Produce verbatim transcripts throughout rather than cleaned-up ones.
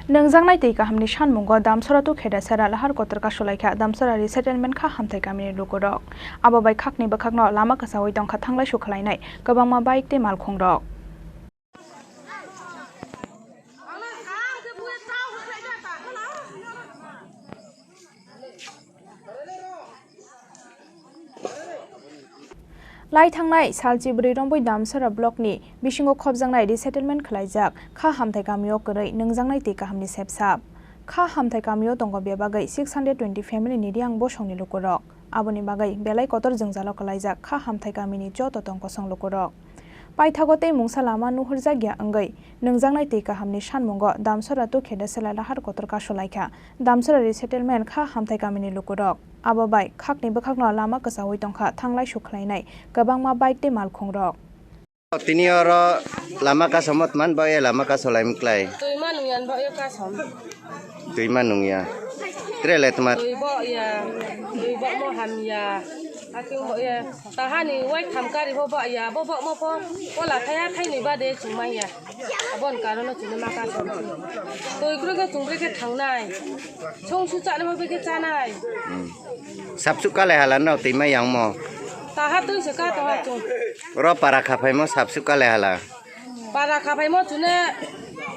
Nwngjaknai twi kahamni sanmungo Damsora to Khedasera lahar kotor kasulaikha Damsora resettlement kha hamthai kamini lukurok. Abo bai khakni bwkhakno lama kwchaui tongkha thanglai sukhlainai kwbangma bike tei malkhungrok. Lai thangnai salchi bwrwi rombui Damsora blockni bisingo khopjaknai resettlement khwlaijak kha hamthai kamio kwrwi nwngjaknai twi kahamni sepsap. Kha hamthai kamio tongo bebagwi six hundred twenty family ni Riang bosongni lukurok. Aboni bagwi belai kotor jwngjalo kwlaijak kha hamthai kamini joto tong kosong lukurok. Paithago tei mungsa lama nuhurjakya wngwi nwngjaknai twi kahamni sanmungo Damsora to Khedasela lahar kotor kasulaikha Damsora resettlement kha hamthai kamini lukurok. Abo bai khakni bwkhakno lama kwchaui tongkha thanglai sukhlainai kwbangma bike tei malkhungrok. Tini oro lama kasomo tman bo ye lama kasolaimklai. Twi ma nungyan bo ye kasom. Twi ma nungya. Tre le tma. Twi bo ya. Twi bo mo ham ya. Ating bo ya. Tahani wai tham kari bo ba ya. Bo bo mo po. Kola thaya thaini ba de chungmai ya. Abon karono chini ma kasom. Twi kru ke chungbre ke thangnai. Song su chani bo be ke chanai. Sapsuk kalai hala no twi ma yang mo. Taha twi se ka taha chung. Ro para kha phaimo sapsuk kalai hala. Para kha phaimo chune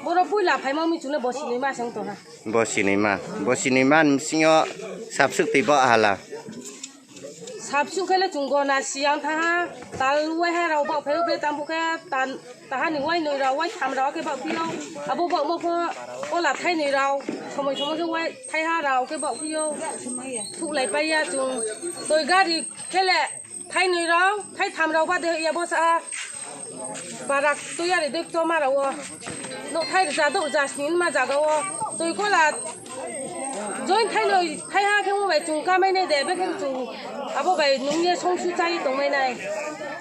boro puila phaimo mi chune bo sinima seng to ha. Bo sinima, bo sinima ni bisingo sapsuk twi bo hala. Sapsuk khele chung gona siyang thaha tal wai ha rao ba phai be tam bu khe tan taha ni wai noi rao wai tham rao ke ba phio. Abo ba mo pho ola thai noi rao somoi somoi khe wai thai ha rao ke ba phio. Thuk lai pai ya chung toi gari khele. Thainwi rok, thaitham rok ba de ya bosa. Barak twi ari de toma rok o. Nok thai rwja do rwja sini ma jaga o. Twi kola join thainwi thaiha khe mo bai chung kamai nai de, be khe chung abo bai nung ye song su chai tong mai nai.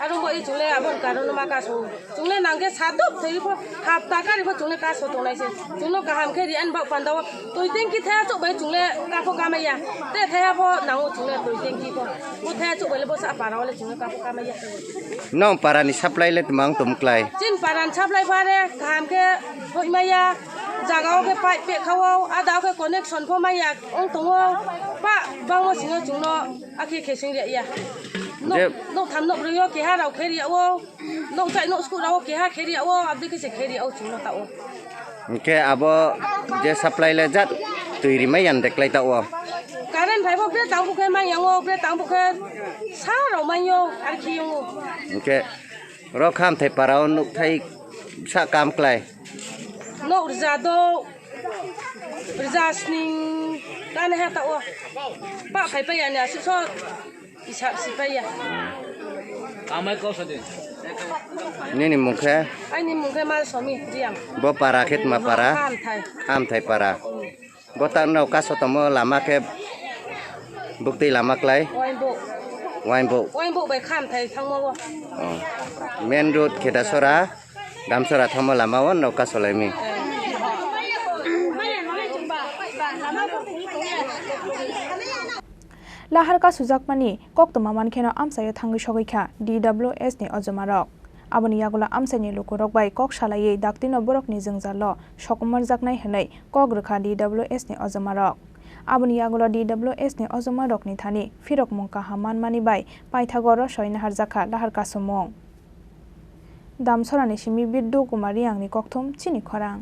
Aro bo i chung le abo karon ma ka so. Chungle nangkhe sa tok thwi pho hapta kari pho chungle kaso tongnai se. Chungno kaham khe ri ani bak panda o twi tengki thaya chok bai chungle kapho kamaya. Te thaya pho nango chungle twi tengki pho. Bo thaya chok bai le bo sa para o le chungle kapho kamaya. Nong para ni supply le tmang tum klai. Chin para ni supply pare kaham khe hoi maya. Jaga o khe pipe pe kha o, ada o khe connection pho maya ong tongo. Pa bangmo singo chungno akhe khesing ria ya. Nok, je nok tham nok rwi o keha rao khe ria o. Nok chai nok sku rao keha kheri o, abdi khe se kheri o chwngno ta o. Hwnkhe abo je supply le jat twi rimai yan de klai ta o. Current phai bo bre tang bukhe mai yang o, bre tang bukhe sa rao mai o, ar khi yang o. Hwnkhe ro khamthai para o nuk thai sa kam klai. Nok rwja do, rwja sning tane ha ta o. Pa phai pa yani aswk so. Isap sipaiya. Amai kau sadi. Nini mung khe? Aini mung khe Malsomi Riang. Bo para khe tma para? Hamthai. Hamthai para. Bo ta no kaso tomo lama khe buktwi lama klai? Wainbo. Wainbo. Wainbo bai Khamthai thangma o. Oh. Main road Khedasora, Damsora thangma lama o no kaso laimi. Lahar kasujakmani koktwma mankheno amchaio thangwi sogwi kha D W S ni ojomarok. Aboni yagulo amchaini lukurok bai kok salaiwi daktino borokni jwngjalo sokomorjaknai hwnwi kok rwkha D W S ni ojomarok. Aboni yagulo D W S ni ojomarokni thani phirokmung kaham manmani bai paithago rosoi naharjakha lahar kasumung. Damsorani simi Biddu Kumar Riangni kokthum chini khorang.